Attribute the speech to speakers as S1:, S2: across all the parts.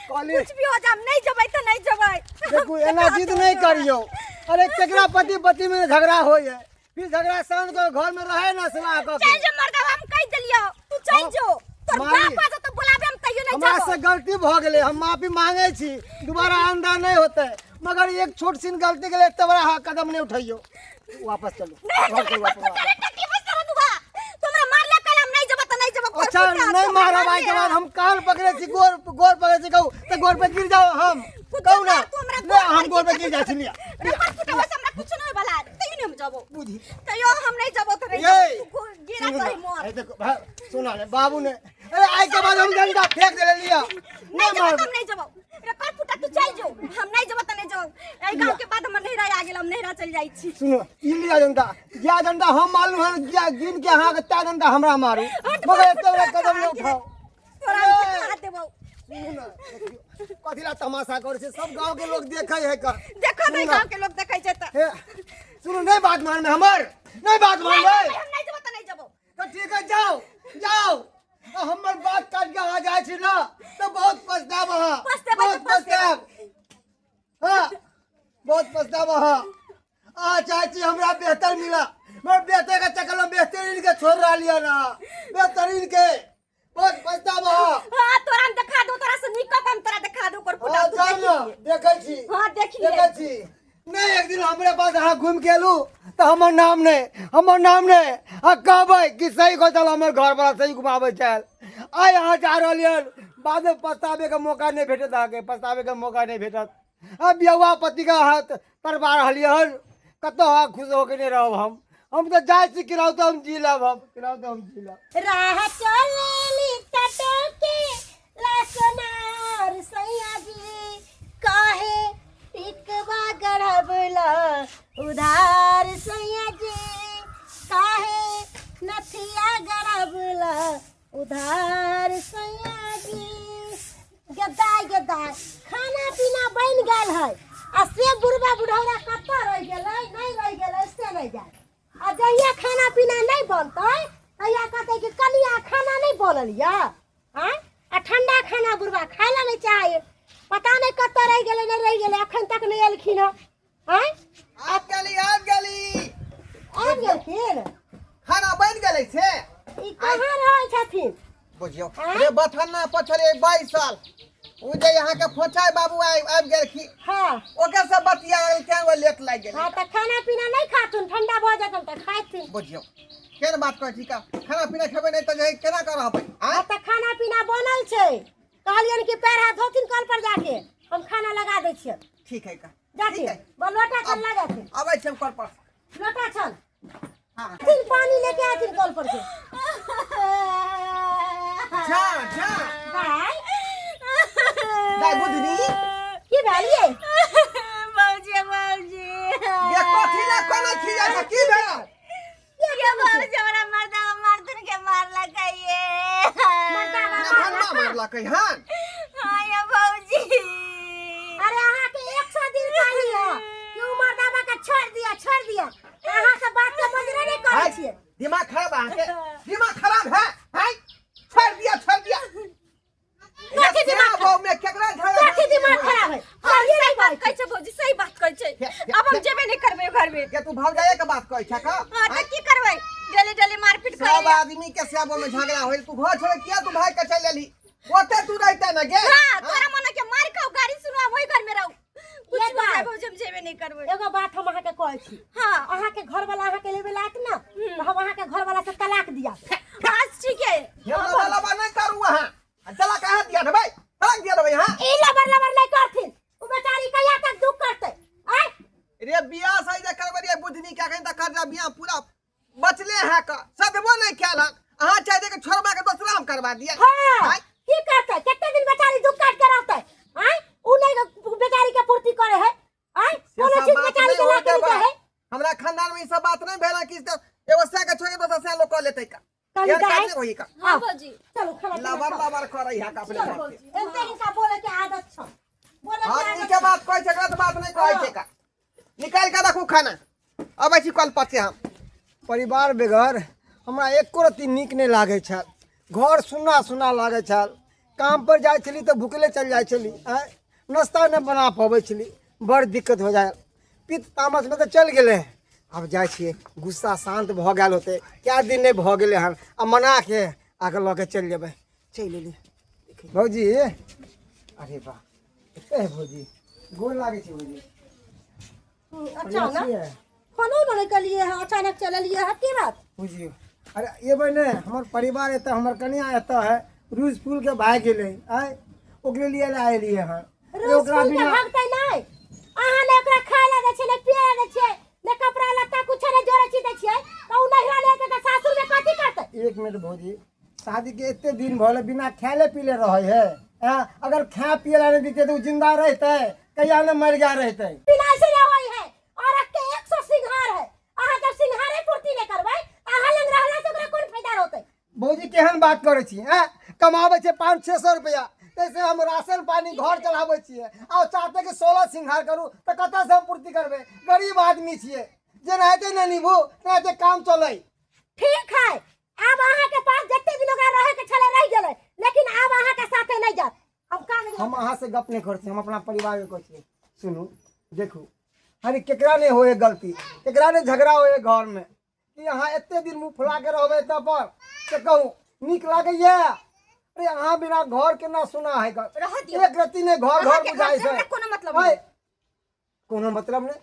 S1: कहली
S2: कुछ भी हो जा, हम नहीं जबै त नहीं जबै।
S1: देखू, एना जिद नहीं करियो। अरे केकरा पति पति में झगड़ा होय है, फिर झगड़ा शांत कर घर में रहे ना सलाह क
S2: चल जो मर्दा, हम कह देलियो, तू चल
S1: हाँ,
S2: जो। तोर
S1: मारी।
S2: बाप आ जतो बोलाबे, हम तैयो नहीं
S1: हमरा
S2: जबो।
S1: से गलती भ गेलै, हम माफी मांगे छी, दोबारा आंदा नहीं होते, मगर एक छोट सिन गलती के लिए एते बड़ा कदम नहीं उठैयो। वापस चलू,
S2: नहीं
S1: घर चलू,
S2: जबै,
S1: वापस।
S2: तू टट्टी बस कर दूंगा। तुमरा मारला कल, हम नहीं जबो त नहीं जबो।
S1: अच्छा, नहीं मारब। आइ के बाद हम कान पकड़े छी, गोर गोर पकड़े छी, कहू तऽ गोर पे गिर जाओ। हम कहू ना, नहीं, हम गोर पे गिर जाइ छी। लिया।
S2: रे पर फुटवा से हमरा कुछ नहीं वाला, तैयो नहीं हम जबो।
S1: बुझी।
S2: तैयो हम नहीं जबो त नहीं
S1: ये
S2: जबो। तू गिरा
S1: सुनू
S2: कहीं
S1: ना,
S2: मोर।
S1: अरे देखो भाई, सुना ने बाबू ने, अरे आइ के बाद हम डंडा फेंक देले। लिया।
S2: नहीं
S1: नहीं
S2: जबो
S1: मारब।
S2: त हम नहीं जबो। रे कर फुटा, तू चल जो। हम नहीं जबो त नहीं जबो। एहि गांव के बाद हमर नैहरा आ गेल, हम नैहरा चल जाइ छी।
S1: सुनो, ई लिया डंडा। या डंडा हम मारलू हन या गिन के अहाँके ता डंडा हमरा मारू, मगर एते बड़ा कदम नहीं उठाओ।
S2: तोरा हम सिखा देबो।
S1: सुनू ना, देखियौ कथी ला तमाशा करै छै, सब गांव के लोग देखै है कर।
S2: देखो नहीं,
S1: सुनू ना।
S2: गांव के लोग देखै छै त
S1: हे, सुनू, नहीं बात मानबै हमर, नहीं बात
S2: नहीं,
S1: मानबै।
S2: नहीं, हम नहीं जबो त नहीं जबो।
S1: तो ठीक है, जाओ जाओ। आ हमर बात काट के अहाँ जाइ छी ना तो बहुत पछताब अहाँ।
S2: पछतेबै तऽ
S1: बहुत पछताब। हाँ, बहुत पछताब अहाँ। अहाँ चाहै छी हमरा बेहतर मिला, मगर बेहतर के चक्कर में बेहतरीन के छोड़ रहलियै हन अहाँ, बेहतरीन के। बहुत पछताब अहाँ।
S2: हाँ, तोरा हम देखा दो, तोरा से नीक कऽ हम तोरा देखा दो कर फुटा।
S1: हाँ,
S2: तू
S1: जाउ
S2: देखी
S1: ने,
S2: लिए।
S1: देखै छी।
S2: हाँ, देखी लिए।
S1: देखै छी। नहीं, एक दिन हमरे पास अहाँ घूम के एलू तऽ हमर नाम नहीं, हमर नाम नहीं आ कहबै कि सही कहै छल, हमर घर वाला सही घुमाबै छल। आइ अहाँ जा रहलियै हन, बादमे पछताबैके मौका नहि भेटत अहाँके, पछताबैके मौका नहि भेटत। आ बियाह पतिके अहाँ तड़पा रहलियै हन, कतहु अहाँ खुश होके नहि रहब। हम तऽ जाइ छी, केनाहु तऽ हम जी लेब, हम केनाहु तऽ हम जी लेब।
S3: राह चलेली टटके लसनार सैया जी, काहे टिकवा गढ़बला उधार सैया जी, काहे नथिया गढ़बला उधार सैया जी। गदाय गदाय, खाना पीना बनि गेल है आ से बुढ़बा बुढ़ौरा कतऽ रहि गेलै, नहि रहि गेलै से नहि जाय। आ जहिया खाना पीना नहि बनतै तहिया कहतै कि कनिया खाना नहि बनल यऽ। आँय, आ ठंडा खाना बुढ़बा खाय लए नहि चाहै। पता नहि कतऽ रहि गेलै, नहि रहि गेलै, अखन तक नहि एलखिन हँ। आँय,
S4: आबि गेली, आबि गेली।
S3: आबि गेलखिन?
S4: खाना बनि गेलै से।
S3: ई कहाँ रहै छथिन?
S4: बुझियौ।
S3: आँय?
S4: रे बथन्ना पछले 22 साल ओ जे अहाँके फोचाइ बाबू आबि आबि गेलखिन। ओकर सब बतिया गेल, तें ओ लेट लागि गेलै।
S3: हँ, तऽ खाना पीना नहि खाथुन, ठंडा भऽ जेतन तऽ खाथिन।
S4: बुझियौ, केहन बात कहै छी का? खाना पीना खेबै नहि तऽ जे केना कऽ रहबै? आँय?
S3: हँ, तऽ खाना पीना बनल छै। कहलियनि कि पैर हाथ धोथिन कल पर जाके, हम खाना लगा दै छियनि।
S4: ठीक है का।
S3: जाथिन।
S4: ठीक है।
S3: लोटा छल, लगा जाथिन।
S4: अबै छी हम कल पर।
S3: लोटा छल।
S4: हाँ।
S3: आथिन, पानी लेके आथिन कल पर से।
S4: जा जा।
S3: भाई।
S4: दाइ बुधनी।
S3: की भेल ये?
S2: बाबूजी, बाबूजी।
S4: ये कथी ला कोना छी जाइ छै? की भेल?
S2: ये बाबूजी, हमरा मर्दा मर्दन के मारलक ये।
S3: मर्दावा?
S4: नभन्ना मारलकै हन?
S2: हाँ ये बाबूजी।
S3: अरे अहाँके 100 दिन कहली हो कि उ मर्दावा के छोड़ दिया, छोड़ दिया, तऽ अहाँ सब बात के मजरे नहि करै
S4: हाय,
S3: छियै।
S4: दिमाग खराब है अहाँके, दिमाग खराब है। हाय, छोड़ दिया, छोड़ दिया।
S3: कथी दिमाग खराब?
S4: में केकरा झगड़ा?
S3: कथी दिमाग खराब है?
S2: हाँ,
S3: सही
S2: सही बात
S3: कहै
S2: कहै छै भौजी, सही बात कहै छै।
S4: हे,
S2: अब हम जेबे नहीं करबै घर में।
S4: के तू भौजाए के बात कहै छ का?
S2: हाँ, तऽ की करबै? डेली डेली मारपीट
S4: सब
S2: करैया।
S4: आदमी के सेबो में झगड़ा होइल। तू घर छोड़ किया तू भाई के चल एलही? ओते तू रहते न गे।
S2: हाँ, तोरा मन के मार खाओ, गाड़ी सुनो, वही घर में रहू। कुछ
S3: ये
S2: हो
S3: बात।
S2: जाए भौजी, हम जेबे नहीं करबै।
S3: एगो बात हम अहाँके कहै छी।
S2: हाँ।
S3: अहाँके घरवाला अहाँके लेबे लायक ना, तऽ हम अहाँके घरवाला से तलाक दिया।
S2: हाँ, ठीक है।
S4: ये लबा लबा नहीं करू अहाँ। आ तलाक अहाँ दिया देबै, तलाक दिया देबै अहाँ।
S3: ई लबर लबर नहि करथिन, उ बेचारी कहिया तक दुख करतै? आँय।
S4: रे बियाह सही जे करबै रे बुधनी के, अखन तक कर्जा बियाह पूरा बचले है का सदबो नहीं कैल हन। अहाँ चाहे कि छोड़बा के दोसरा हम करवा दिया।
S3: हाँ।
S4: आँय?
S3: की करतै? कते दिन बेचारी दुख काट के रहतै? आँय, उ नहि बेचारी के पूर्ति करे है? आँय,
S4: से
S3: कोनो
S4: सब
S3: चीज
S4: बात
S3: बेचारी
S4: नहि
S3: के
S4: होय
S3: ला के
S4: देबै।
S3: नहि है।
S4: हमरा खानदान में ई सब बात नहीं भेल कि एगो सै के छोड़ के दोसर सै लोग कऽ लेतै का।
S3: कहली
S4: एहन काज
S3: दाइ।
S4: नहि होई का।
S2: हाँ भौजी।
S3: चलू, खाना पीना
S4: लबर
S3: खाउ।
S4: लबर करै है का अपने
S3: चलू
S4: बाप के।
S3: एते हिनका बोले के आदत छौ, बोले के
S4: हाँ,
S3: आदत
S4: नीके
S3: छौ।
S4: बात कहै छै, गलत बात नहि कहै छै का। निकालि के रखू खाना, अबै छी कल पर से हम।
S1: परिवार बेगर हमरा एको रत्ती नीक नहि लागै छल, घर सुना सुना लागै छल। काम पर जाइ छली तऽ भुखले चलि जाइ छली। आँय, नाश्ता नहि बना पबै छली, बड़ दिक्कत हो जाइ। पित्त तामसमे तऽ चलि गेलै। आब जाइ छियै, गुस्सा शान्त भऽ गेल होतै, कए दिन नहि भऽ गेलै हन। आ मनाके आके लऽ के चलि जेबै। चलि एली भौजी। अरे वाह, एते है भौजी, गोर लागै छै भौजी।
S3: अचानक फोनो नहि कलिए है, अचानक चललिए है, की बात?
S1: बुझियौ, अरे एबै ने, हमर परिवार एतऽ, हमर कनिया एतऽ है, रूस फूल के भागि गेलै। आँय, ओकरे लिए लए एलियै हन।
S3: रूस
S1: ओकरा
S3: फूल के
S1: बिना
S3: भगतै नहि। अहाँ ने ओकरा खाय लए दै छियै, ने पिए दै छियै, ने कपड़ा लत्ता कुछो नहि जोड़ै छी दै छियै, तऽ ओ नहिरा ले जेतै तऽ सासुर में कथी करतै?
S1: एक मिनट भौजी, शादी के एते दिन भऽ गेलै, बिना खायले पीले रहै है। आँय, अगर खाय पिए ला नहि दितै तऽ ओ जिंदा रहितै? कहिया ने मरि गेल रहितै।
S3: बिना ऐसे नहीं होई है। औरत के 100 सिंगार है, अहाँ जब सिंगारे पूर्ति नहीं करबै, अहाँ लग रहला से ओकरा कोन फायदा रहतै?
S1: भौजी, केहन बात करै छी? आँय, कमाबै छै 500-600 रुपया, ताहिसँ हम राशन पानी घर चलाबै छियै, आ चाहते कि 16 सिंगार करू तऽ कतऽसँ हम पूर्ति करबै? गरीब आदमी छियै, जेना हेतै ने निभू तेनाहिते काम चलै।
S3: ठीक है, आब अहाँ के पास जते दिन ओकरा रहे के छले रह गेलै, लेकिन आब अहाँ के साथे नहीं जात। हम का नहीं
S1: हम अहाँ से गप नहीं करै छी, हम अपना परिवार के कहै छियै। सुनू, देखू, अरे केकरा नहीं होए गलती, केकरा नहीं झगड़ा होए घर में, कि अहाँ एते दिन मुँह फुला के रहबै एतऽ पर से कहू नीक लागैया? अरे अहाँ बिना घर केना सुना है घर?
S2: रहऽ दियौ।
S1: एक रत्ती नहि घर घर
S2: अहाँके घर
S1: बुझाइ
S2: से
S1: छै।
S2: हमरा कोनो मतलब
S1: ओए,
S2: नहि।
S1: कोनो मतलब नहि?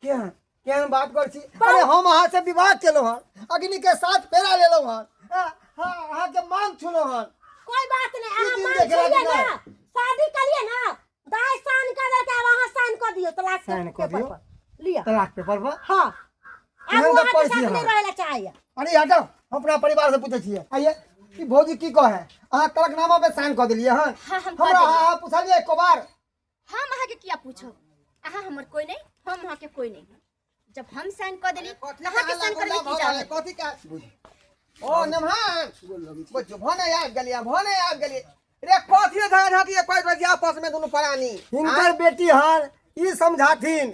S1: केहन केहन बात करै छी? अरे हम अहाँ से विवाह केलहुँ हन, अग्नि के साथ फेरा लेलहुँ हन, हाँ, हाँ, अहाँके मांग छुलहुँ हन।
S3: कोई बात नहीं, अहाँ
S1: दिन
S3: मांग
S1: देखला
S3: छुलिए
S1: कि
S3: ना,
S1: नहि?
S3: शादी करिए ना, दाई साइन कर देलकै, आब अहाँ साइन कर दियौ तलाक के
S1: साइन कऽ
S3: पेपर
S1: दियौ?
S3: पर। लिअ।
S1: तलाक पेपर पर?
S3: हाँ, आब
S1: केहन
S3: ओ
S1: गप
S3: अहाँके
S1: करै
S3: साथ
S1: छी
S3: नहीं
S1: अहाँ?
S3: रहै ला चाहैया।
S1: अरे हटाउ, हम अपना परिवार से पूछै छियै। आइए, ई भौजी की कहै, अहाँ तलकनामा पे साइन कऽ देलियै हन?
S2: हाँ, हम कऽ
S1: हमरा
S2: देलियै।
S1: अहाँ पुछलियै एको बार?
S2: हम अहाँके किया पूछब? अहाँ हमर कोई नहीं, हम अहाँके कोई नहीं। जब हम साइन कऽ देली,
S4: कथी
S2: अहाँके साइन करबै की जाब?
S4: कथी का ओ नमहान बच्चो भने आबि गेलियै, भने आबि गेलियै रे। कथी झगड़ा झाँटी कोइ बजिया आपस में दुनू प्राणी?
S1: हिनकर बेटी हन, ई समझाथिन।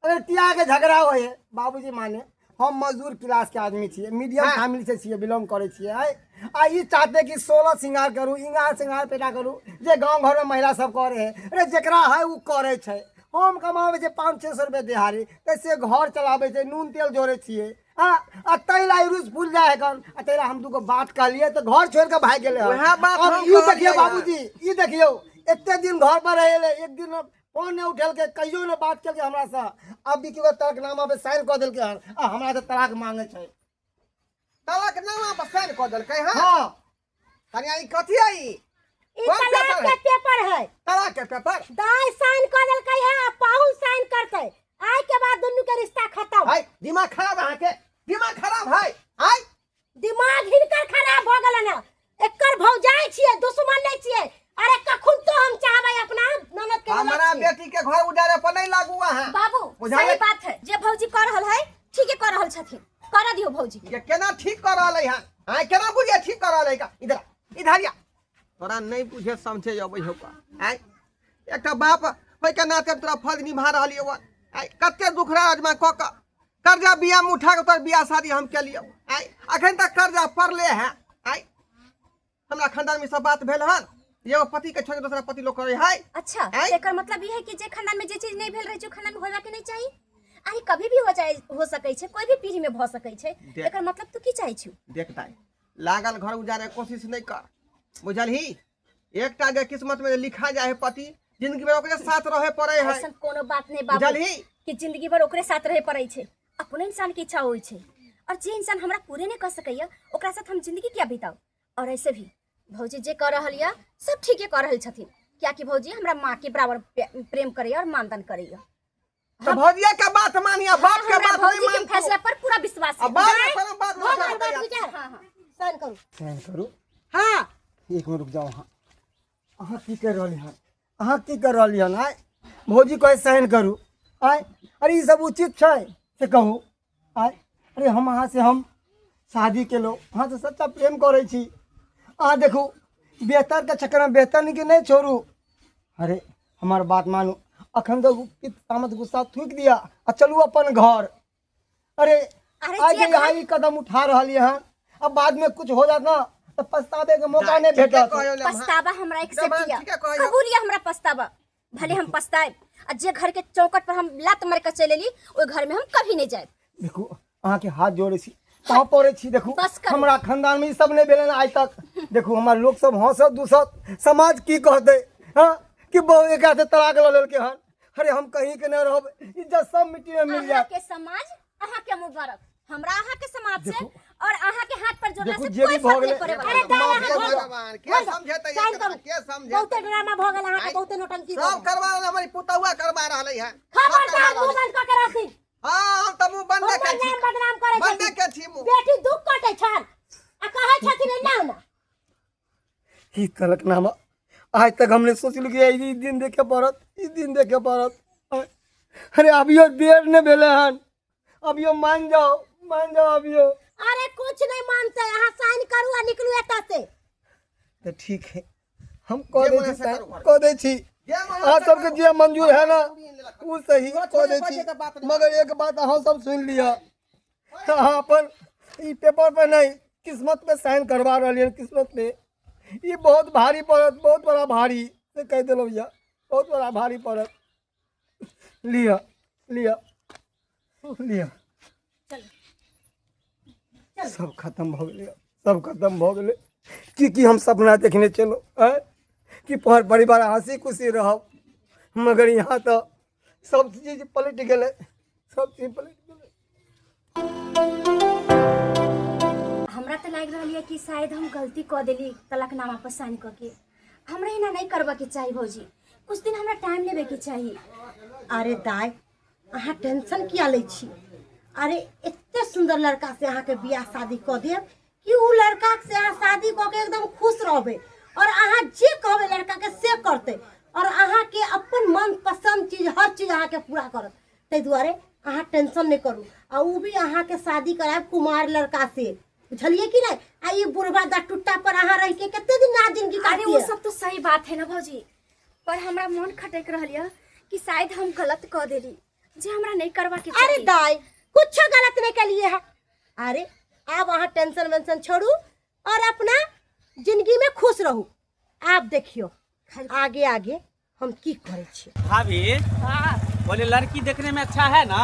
S1: अरे किया के झगड़ा होइ है बाबूजी? माने हम मजदूर क्लास के आदमी छियै, मीडियम फैमिली से छियै, बिलोंग करै छियै। आइ आ ई चाहते कि 16 श्रृंगार करू, इंगार श्रृंगार पेटा करू, जे गाँव घरमे महिला सब करै है। अरे जेकरा है ओ करै छै। हम कमाबै छियै 500-600 रुपया दिहाड़ी, तैसे घर चलाबै छै, नून तेल जोड़ै छियै। आ आ ताहि ला ई रूस फूल जाइ है कन, आ ताहि ला हम दूगो बात कहलियै तऽ घर छोड़ि कऽ भागि गेलै हन।
S4: उएह बात
S1: आब
S4: हम
S1: ई देखियौ
S4: कहलियै हन।
S1: बाबूजी, ई देखियौ, एते दिन घर पर रहै, एक दिन फोन नहि उठेलकै, कहियो नहि बात केलकै हमरासँ। आब भी केओ तलाकनामा पे साइन कऽ देलकै हन आ हमरा से तलाक मांगे छै।
S4: तलाकनामा पर साइन कऽ देलकै हन?
S1: हाँ।
S4: कनिया, ई कथी है ई?
S3: ई
S4: कोन
S3: तलाक
S4: पेपर
S3: के
S4: है?
S3: पेपर है।
S4: तलाक के पेपर?
S3: दाई साइन कर देलकै है आ पाहुन साइन करतै। आइ के बाद दुनू के रिश्ता खत्म।
S4: हाय, दिमाग खराब है अहाँके, दिमाग खराब है। आय
S3: दिमाग हिनकर खराब भऽ गेलन हँ। एकर भौजाइ छियै, दुश्मन नहि छियै। अरे कखन तो हम चाहबै अपना ननद के ननद
S4: हमरा
S3: छियै।
S4: बेटी के घर उजाड़े पर नहीं लागू अहाँ।
S2: बाबू,
S4: बुझाइ
S2: सही बात है, जे भौजी कर रहल है ठीके कर रहल छथिन, कर दियौ भौजी के।
S4: ये केना ठीक कर रहल है? हाँ, केना बुझे ठीक कर रहल है का? इधर आ, इधर या, तोरा नहीं बुझे समझे अबै हो का। आय, एकटा बाप होय के नाते तोरा फर्ज निभा रहलियौ। आय, कते दुख राजमा कऽ कऽ कर्जा बिया में उठा के तोर बियाह शादी हम केलियौ। आय, अखन तक कर्जा पड़ले है। आय, हमरा खानदान में सब बात भेल हन, एगो पति के छोड़ के दोसरा पति लोग करे है?
S2: अच्छा।
S4: आँय?
S2: एकर मतलब ई है कि जे खानदान में जे चीज नहीं भेल रहे छै, ओ खानदान में होयबा के नहीं चाही। अरे कभी भी हो जाए, हो सकै छै, कोई भी पीढ़ी में भ सकै छै।
S4: देख।
S2: एकर मतलब तू की चाहै छु?
S4: देख दाइ, लागल घर उजाड़े के कोशिश नहीं कर, बुझलही? एकटा जे किस्मत में लिखा जाए है पति, जिंदगी में ओकरे साथ रहे पड़े है।
S2: ऐसन कोनो बात नहीं बाबू,
S4: बुझलही?
S2: कि जिंदगी भर ओकरे साथ रहे पड़े छै। अपनो इंसान के इच्छा होइ छै, और जे इंसान हमरा पूरे नहीं कर सकैया ओकरा साथ हम जिंदगी किया बिताउ? और ऐसे भी भौजी जे कर रहल यऽ सब ठीके कर रहल छथिन, कियाकि भौजी हमरा माँ के बराबर प्रेम करैया और मानदान करैया।
S4: तो भौजिया के बात मानिया, बाप के
S2: हमरा
S4: बात नहीं
S2: भौजी के
S4: मानतू।
S2: फैसला पर पूरा विश्वास
S4: आ
S2: है।
S4: बाद में कोनो बात
S3: भऽ गेल बात
S4: नहीं।
S3: विचार?
S2: हाँ, हाँ।
S3: साइन करू।
S1: साइन करू?
S3: हाँ।
S1: एक मिनट रुक जाओ। अहाँ अहाँ की कर रहली हन? अहाँ की कर रहली हन? आय, भौजी कहे साइन करू। आय, अरे ई सब उचित छै से कहू? आय, अरे हम अहाँ से हम शादी केलहुँ, अहाँ से सच्चा प्रेम करै छी। अहाँ देखू, बेहतर के चक्करमे बेहतर के नहि छोड़ू। अरे हमर बात मानू, अखन तऽ तामस गुस्सा थूकि दिअ आ चलू अपन घर। अरे
S2: अरे
S1: आज
S2: जे
S1: यहाँ ई कदम उठा रहलियै हन, अब बाद में कुछ हो जात ना तऽ पछताबे के मौका नहि भेटत।
S2: पछतावा हमरा एक्सेप्ट
S4: दबान,
S2: या
S4: ठीके कहैया।
S2: कबूल या हमरा पछतावा, भले हम पछताएब आ जे घर के चौखट पर हम लात मार के चलि एली ओहि घर में हम कभी नहीं जायब।
S1: देखू, अहाँके हाथ जोड़ै छी, पाँव पड़ै छी, देखू
S2: बस करू।
S1: हमरा खानदान में ई सब नहीं भेलै आइ तक। देखू हमर लोक सब हंसत दूसत, समाज की कहतै? हाँ, कि बहु एकरा से तलाक लऽ लेलकै हन। अरे हम कहीं के नहीं रहब, इज्जत सब मिट्टी में मिल
S2: अहाँ
S1: जायत।
S2: के समाज अहाँ के मुबारक, हमरा अहाँ के समाज से
S1: देखू।
S2: और अहाँ के हाथ पर जोड़ला
S1: देखू,
S2: से
S1: जे
S2: कोई
S1: भी भऽ
S2: फर्क नहीं
S1: गेलै,
S2: पड़े वाला।
S3: अरे दादा,
S1: माफ
S3: अहाँ
S1: कऽ
S3: घर-
S4: भगवान के समझेतै
S3: साइन
S4: एकरा,
S3: करू।
S4: के समझेतै?
S3: बहुते ड्रामा भऽ गेल अहाँके, बहुते नौटंकी भऽ
S4: सब
S3: गेल।
S4: करवा रहल, हमारी पुतहुआ करवा रहलै है।
S3: खबरदार मुंह बंद कऽ के रहथिन।
S4: हाँ, हम तऽ मुंह बंदे
S3: हमर
S4: के छी,
S3: नाम बदनाम करै
S4: बंदे
S3: छथिन।
S4: के छी मुंह।
S3: बेटी दुख कटै छल आ कहै छथिन एना ओना।
S1: ई तलकनामा आज तक हमने सोचलू कि ई दिन देखे पड़त, ई दिन देखे पड़त। अरे अभियो देर नहीं भेलै हन, अभियो मान जाओ, मान जाओ अभियो।
S3: अरे कुछ नहीं मानते, अहाँ साइन करू आ निकलू एतऽ से।
S1: तऽ ठीक है, हम कऽ
S4: जे
S1: दै
S4: मन
S1: छी
S4: से
S1: साइन,
S4: करू घर।
S1: कऽ दै छी।
S4: जे मन
S1: अहाँ
S4: से
S1: सबके
S4: करू।
S1: जे मंजूर है ना ओ सही
S4: इहो
S1: कऽ दै
S4: छोड़े
S1: छी,
S4: पड़तै तऽ बात नहि।
S1: मगर एक बात अहाँ सब सुनि लिअ, अहाँ अपन ई पेपर पर नहीं किस्मत में साइन करवा रहलियै, किस्मत में ई बहुत भारी पड़त, बहुत बड़ा भारी से कहि देलहुँ यऽ, बहुत बड़ा भारी पड़त। लिअ लिअ लिअ, सब खत्म भऽ गेलै, सब खत्म भऽ गेलै। की की हम सपना देखने छलहुँ आँय कि पर परिवार हँसी खुशी रहब, मगर यहाँ तऽ सब चीज पलटि गेलै, सब चीज पलटि गेलै।
S2: हमरा तऽ लागि रहल यऽ कि शायद हम गलती कऽ देली तलाकनामा पर साइन कऽ के। हमरा एना नहीं करबऽ के चाही भौजी, कुछ दिन हमरा टाइम लेबे के चाही।
S3: अरे दाय, अहाँ टेंशन किया लै छी? अरे एते सुंदर लड़का से अहाँके बियाह शादी कऽ देब कि उ लड़का से अहाँ शादी कऽ के एकदम खुश रहबै और अहाँ जे कहबै लड़का के से करतै और अहाँके अपन मन पसंद चीज हर चीज अहाँके पूरा करत। ताहि दुआरे अहाँ टेंशन नहि करू आ उ भी अहाँके शादी करायब कुमार लड़का से, बुझलियै कि नहि? आ ई बुढ़वा दटुट्टा पर अहाँ रहि के कते दिन ना जिंदगी
S2: अरे वो
S3: काटतियै?
S2: सब तो सही बात है ना भौजी, पर हमरा मन खटक रहल यऽ कि शायद हम गलत कऽ देली जे हमरा नहीं करवा के
S3: अरे
S2: चाही।
S3: दाई, कुछो गलत नहीं कलिए है। अरे आब अहाँ टेंशन वेंशन छोड़ू और अपना जिंदगी में खुश रहू। आप देखियो आगे आगे हम की करै छी।
S5: भाभी बोले लड़की देखने में अच्छा है ना?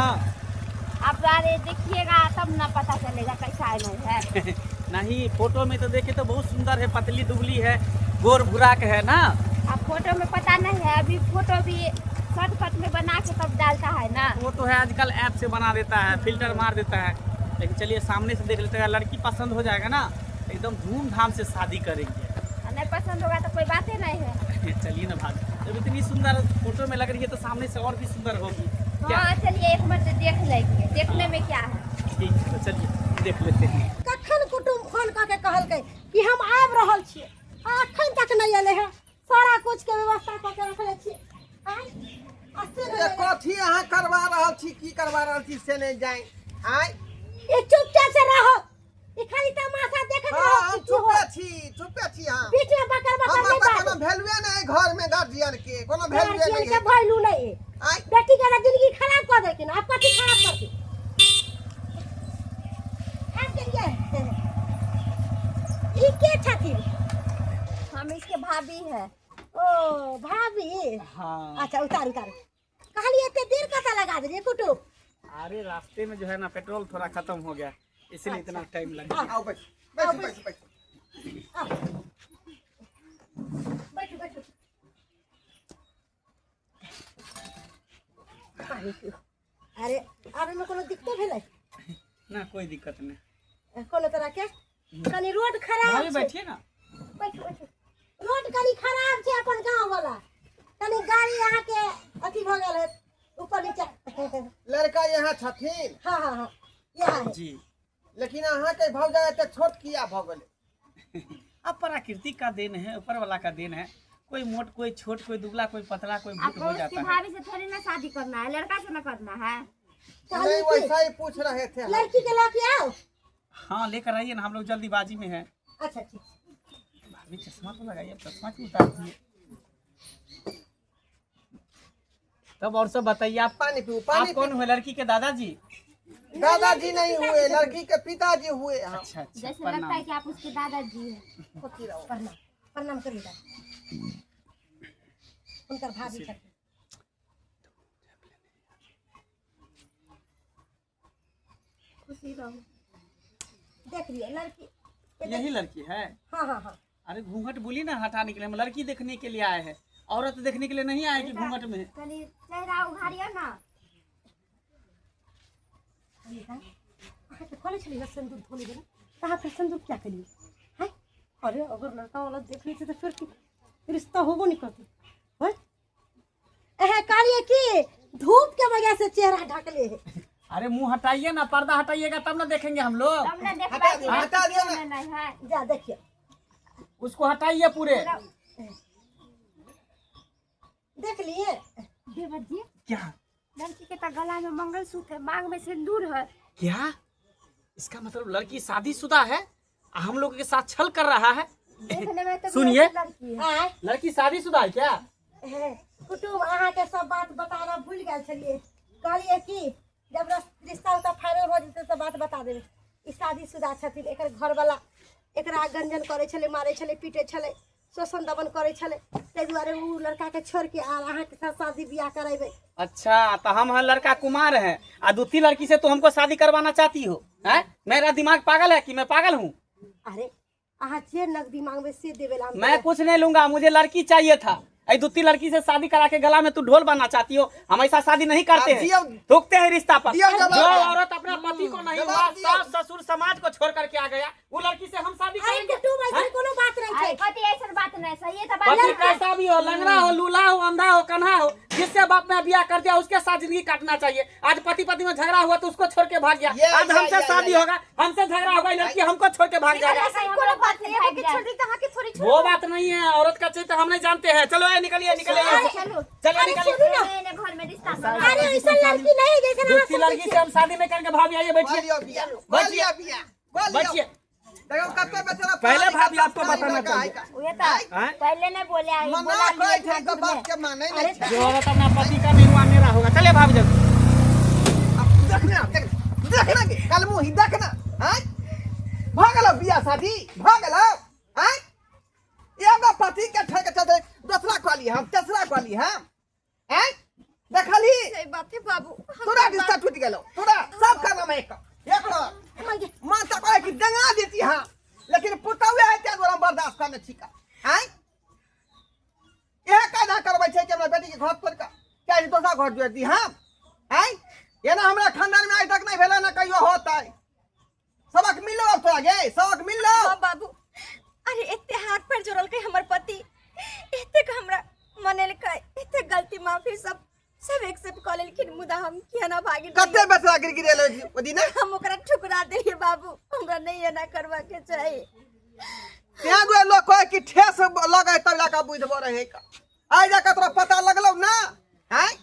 S6: अब अरे देखिएगा तब ना पता चलेगा कैसा है नहीं है।
S5: नहीं, फोटो में तो देखे तो बहुत सुंदर है, पतली दुबली है, गोर भूरा के है ना।
S6: अब फोटो में पता नहीं है, अभी फोटो भी शॉर्टकट में बना के तब डालता है ना।
S5: वो तो है, आजकल ऐप से बना देता है, फिल्टर मार देता है। लेकिन चलिए सामने से देख लेते हैं, लड़की पसंद हो जाएगा ना एकदम धूमधाम से शादी करेंगे।
S6: और नहीं पसंद होगा तो कोई बात ही नहीं है।
S5: चलिए ना भाभी, जब इतनी सुंदर फोटो में लग रही है तो सामने से और भी सुंदर होगी क्या?
S6: हाँ चलिए एक मिनट देख लेंगे, देखने में क्या है।
S5: ठीक है तो चलिए देख लेते हैं।
S3: कखन कुटुम्ब फोन कऽ के कहलकै कि हम आबि रहल छियै, आ अखन तक नहि एलै हँ। सारा कुछ के व्यवस्था कऽ के रखले छियै। आँय, आ से नहि
S4: ए,
S3: एलै।
S4: कथी अहाँ करवा रहल छी, की करवा रहल छी से नहि जानि। आँय
S3: ई चुपचाप से रहो, ई खाली तमाशा देखत
S4: हाँ,
S3: रहो।
S4: हम
S3: किछु हो।
S4: चुपे छी, चुपे छी हम।
S3: बीच में बकर बकर
S4: हमर
S3: नहीं
S4: तऽ
S3: बाजू।
S4: कोनो वैल्यूए नहि अइ घर में गार्जियन के, कोनो वैल्यूए
S3: गार्जियन
S4: नहि
S3: के
S4: अइ।
S3: वैल्यू नहीं है।
S4: आँय
S3: बेटी के ना जिंदगी खराब कऽ देलखिन, आब कथी खराब करथिन? आबि गेलियै। ई के छथिन?
S6: हम इसके भाभी है।
S3: ओ भाभी।
S5: हाँ।
S3: अच्छा उतार उतार। कहलिए एते देर कतऽ लगा देलियै कुटुम?
S5: अरे रास्ते में जो है ना पेट्रोल थोड़ा खत्म हो गया, इसलिए इतना टाइम लग गया।
S4: आउ बैठ बैठ बैठ बैठ।
S3: बैठू बैठू, पानी पीऊ। अरे आबे में कोनो दिक्कत भेलै?
S5: ना कोई दिक्कत नहीं,
S3: कोनो तरह के कनी रोड खराब
S5: भाभी
S3: छै।
S5: बैठिए ना।
S3: बैठू बैठू। रोड कनी खराब छै अपन गांव वाला, कनी गाड़ी अहाँ के अथी भऽ गेल है ऊपर नीचा।
S4: लड़का यहाँ छथिन?
S3: हाँ हाँ हाँ, यहाँ है।
S5: जी।
S4: लेकिन अहाँ के भौजाई एते छोट किया भऽ गेलै?
S5: अब प्रकृति का then है, ऊपर वाला का then है। कोई मोट कोई छोट कोई दुबला कोई पतला कोई भूत
S6: आपको
S5: हो
S6: उसकी
S5: जाता है।
S6: भाभी से थोड़ी ना शादी करना है, लड़का से ना करना है।
S4: नहीं
S3: कहली कि
S4: वैसा ही पूछ रहे थे हम।
S3: लड़की के लऽ के आओ।
S5: हाँ लेकर आइए ना, हम लोग जल्दीबाजी में हैं।
S3: अच्छा ठीक।
S5: भाभी चश्मा तो लगाइए, अब चश्मा क्यों उतार दिए? तब और सब बताइए आप।
S4: पानी पीऊ, पानी
S5: आप कौन हुए लड़की के दादाजी?
S4: दादाजी नहीं हुए, लड़की के पिताजी हुए हम।
S5: अच्छा अच्छा,
S6: जैसे
S5: प्रणाम।
S6: लगता है कि आप उसके दादाजी हैं।
S3: प्रणाम, प्रणाम करिए दादा। हुनकर भाभी छथिन।
S6: खुशी रहो।
S3: देख लियै लड़की।
S5: यही लड़की है?
S3: हाँ हाँ हाँ।
S5: अरे घूंघट बोली ना हटाने के लिए, हम लड़की देखने के लिए आए हैं, औरत देखने के लिए नहीं आए कि घूंघट में।
S6: कनी चेहरा उघारियो ना।
S3: अहाँके कहने छलियै ने सिन्दूर धो लेबै ने, तऽ अहाँ फेर सिन्दूर किया केलियै हैं? अरे अगर लड़का वाला देख लेतै तऽ फेर की रिश्ता होबो नहीं करतै। हैं एहे कहलियै कि धूप के वजह से चेहरा ढकले है।
S5: अरे मुंह हटाइए ना, पर्दा हटाइएगा तब ना देखेंगे हम लोग।
S6: तब ना
S4: हटा
S6: देखबै
S4: दियो, हटा दियो ना।
S6: नहीं है।
S3: जा देखिए
S5: उसको हटाइए पूरे।
S3: देख लिए।
S6: देवर जी,
S5: क्या?
S6: लड़की के तो गला में मंगलसूत्र है, मांग में सिंदूर है।
S5: क्या इसका मतलब लड़की शादीशुदा है, हम लोग के साथ छल कर रहा है?
S6: देखने में तो
S5: सुनिए।
S6: लड़की है।
S3: आय
S5: लड़की शादीशुदा है क्या?
S3: हे, कुटुम्ब अहाँके सब बात बताना भूल गेल छलियै। कहलियै कि जब रिश्ता उस्ता फाइनल भऽ जेतै तऽ बात बता देबै। ई शादीशुदा छथिन, एकर घरवाला एकरा गंजन करै छलै, मारै छलै, पीटै छलै, शोषण दमन करै छलै, ताहि दुआरे ओ लड़काके छोड़िके आर अहाँके साथ शादी बियाह करेबै।
S5: अच्छा, तो हम हैं लड़का कुमार हैं आ दूसरी लड़की से तो हमको शादी करवाना चाहती हो हैं? मेरा दिमाग पागल है कि मैं पागल हूँ?
S3: अरे अहाँ जे नगदी मांगबै से देबै ला हम।
S5: मैं कुछ नहीं लूंगा, मुझे लड़की चाहिए था। ऐ दूसरी लड़की से शादी करा के गला में तू ढोल बनना चाहती हो? हम ऐसा शादी नहीं करते
S4: आप
S5: हैं,
S4: दियो।
S5: थूकते हैं रिश्ता पर।
S4: दियो जवाब।
S5: जो औरत अपना पति को नहीं
S4: जवाब
S5: हुआ,
S4: दियो।
S5: सास ससुर समाज को छोड़ करके आ गया, वो लड़की से हम शादी
S3: अरे
S5: करेंगे?
S3: कुटुम्ब ऐसन कोनो बात नहीं
S6: अरे
S3: छै।
S6: पति ऐसा बात नहीं, सही है तो बात।
S5: पति कैसा भी हो, लंगड़ा हो, लूला हो, अंधा हो, कन्हा हो, जिससे बाप ने ब्याह कर दिया उसके साथ जिंदगी काटना चाहिए। आज पति पति में झगड़ा हुआ तो उसको छोड़ के भाग गया, आज हमसे शादी होगा, हमसे झगड़ा होगा, ये लड़की हमको छोड़ के भाग जाएगा।
S2: ऐसा कोनो बात नहीं है कि छोड़ दी तो अहाँके थोड़ी छोड़।
S5: वो बात नहीं है, औरत का चरित्र हम नहीं जानते हैं। चलो ए, निकलिए निकलिए यहाँ से।
S6: चलो।
S5: चलिए निकलिए।
S6: नहीं, नहीं, घर में रिश्ता बना।
S3: अरे ऐसा लड़की नहीं जैसे अहाँ
S5: दूसरी लड़की से हम शादी नहीं करेंगे। भाभी आइए, बैठिए।
S4: लियो बिया,
S5: बैठिए।
S4: लियो बिया, लियो।
S5: बैठिए।
S4: देखो कते बेचारा
S5: पहले
S4: पानी
S5: भाभी
S4: का
S5: आपको
S4: पानी
S5: बताना
S4: लगा है
S5: चाहिए।
S4: का।
S6: उहे तो
S5: हैं?
S6: पहले नहीं बोले आई
S4: मना
S6: बोला
S4: कहै
S6: लिए
S4: छै
S6: था
S4: तऽ
S6: दूर
S4: बात
S6: में।
S4: के मानै नहि छै।
S5: जो औरत अपना पति का नहीं हुआ मेरा होगा। चलिए भाभी जल्दी।
S4: अब देखना, देख देखना के कल मुँह ही देखना। हैं भऽ गेलौ बियाह शादी, भऽ गेलौ। हैं एगो पति के ठेक चलते दोसरा कहली हम, तेसरा कहली हम। हैं देखलही?
S2: सही बात है बाबू,
S4: तोरा रिश्ता टूटि गेलौ, तोरा सब काम एक एक माँ तऽ कहै कि डंगा देती हाँ, लेकिन पुतौहे है ताहि दुआरे हम बर्दाश्त करने छी का। आँय इएह कायदा करबै छै कि हमरा बेटीके घर तोड़ि कऽ चाहे दोसरा घर जोड़ि दी हम। आँय एना हमरा खानदानमे आइ तक नहि भेलै, ने कहियो होतै। सबक मिललो अब तोरा गे, सबक मिललो।
S2: हाँ बाबू, अरे एते हाथ पर जोड़लकै हमर पति, एतेक हमरा मनेलकै, एते गलती माफी सब सब एक्सेप्ट कऽ लेलखिन, मुदा हम किया ना भागि
S4: कते बेचरा गिर गिरेलै ओहि दिन?
S2: हम ओकरा ठुकरा देलियै बाबू, हमरा नहीं एना करबा के चाही।
S4: तें दुआरे लोक कहै कि ठेस लगै तब जाकऽ बुझबो रहै का। आइ जाकऽ तोरा पता लगलौ ना? आँय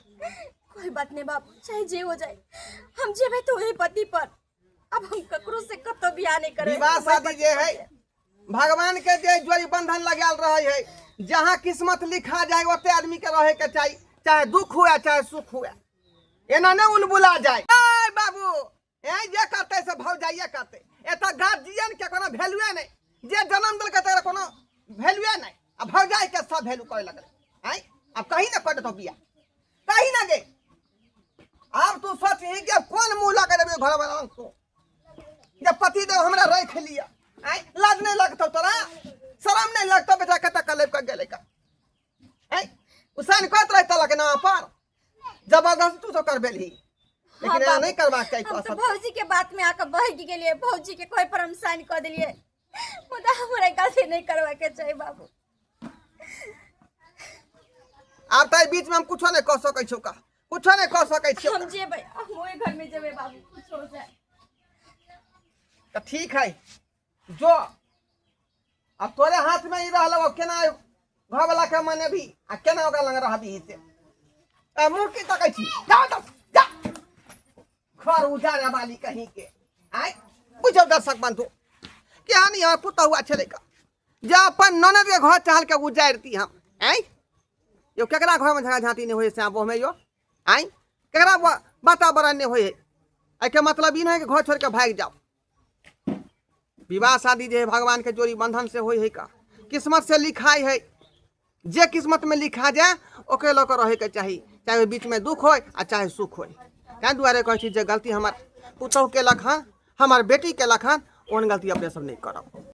S2: कोई बात नहीं बाबू, चाहे जे हो जाए, हम जेबै तो वही पति पर। अब हम ककरो से कतौ बियाह नहीं करबै।
S4: विवाह शादी जे है भगवान के जे जोड़ी बंधन लगायल रहे है, जहाँ किस्मत लिखा जाए ओते आदमी के रहे के चाही, चाहे दुख हुए चाहे सुख हुए, एना नहीं उलबुला जाए। ए बाबू, ए जे करते से भौजाइये करते, एतऽ गार्जियन के कोनो वैल्यूए नहीं, जे जन्म देलकै तकरा कोनो वैल्यूए नहीं, आ भौजाई के सब वैल्यू करे लगलै। आँय आब कहीं ना कर देतौ बियाह, कहीं ना गे। आब तू सोचही कि आब कोन मुँह लऽ के जेबै घर वाला तू, जब पति देव हमरा राखि लिअ। आँय लाज नहीं लगतौ तोरा, शरम नहीं लगतौ? बेटा कतऽ कलेब कऽ गेलै का? आँय उसान कहत रहै तलक नाम पर जबरदस्ती तू तो करबेलही, लेकिन एना नहीं करबाक चाही।
S2: हम
S4: तोरा
S2: तो
S4: सब
S2: भौजी के बात में आकर बहक गेलियै, भौजी के कोई पर हम साइन कऽ देलियै, मुदा हमरा गलती नहीं करवा के चाही बाबू।
S4: आब तऽ एहि बीच में हम कुछो नहीं कह सकै छियौ का, कुछो नहीं कह सकै छियौ।
S2: हम जेबै, हम ओहि घर में जेबै बाबू, कुछ हो जाए।
S4: तऽ ठीक है जो, अब तोरे हाथ में ही रहलौ, अब केना घरवाला के मनेबही आ केना ओकरा लग रहबही से। ए मुँह की तकै छी? जा जा जा, घर उजाड़े वाली कहीं के। आय बुझौ दर्शक बंधु, केहन यहाँ पुतहुआ छलै का जे अपन ननद के घर चहल के उजाड़ती हम। आय यो केकरा घर में झगड़ा झांटी नहीं होय से आबो हमें यो? आय केकरा वातावरण नहीं होय है? एहिके मतलब ई नहि कि घर छोड़ि कऽ भागि जाउ। विवाह शादी जे है भगवान के जोड़ी बंधन से होइ है का, किस्मत से लिखाई है, जे किस्मत में लिखा जाए ओकरे लऽ कऽ रहैके चाही, चाहे ओहि बीचमे दुख होय आ चाहे सुख होय। ताहि दुआरे कहै छी जे गलती हमर पुतहु केलक हँ, हमर बेटी केलक हँ, ओहन गलती अपने सब नहि करब।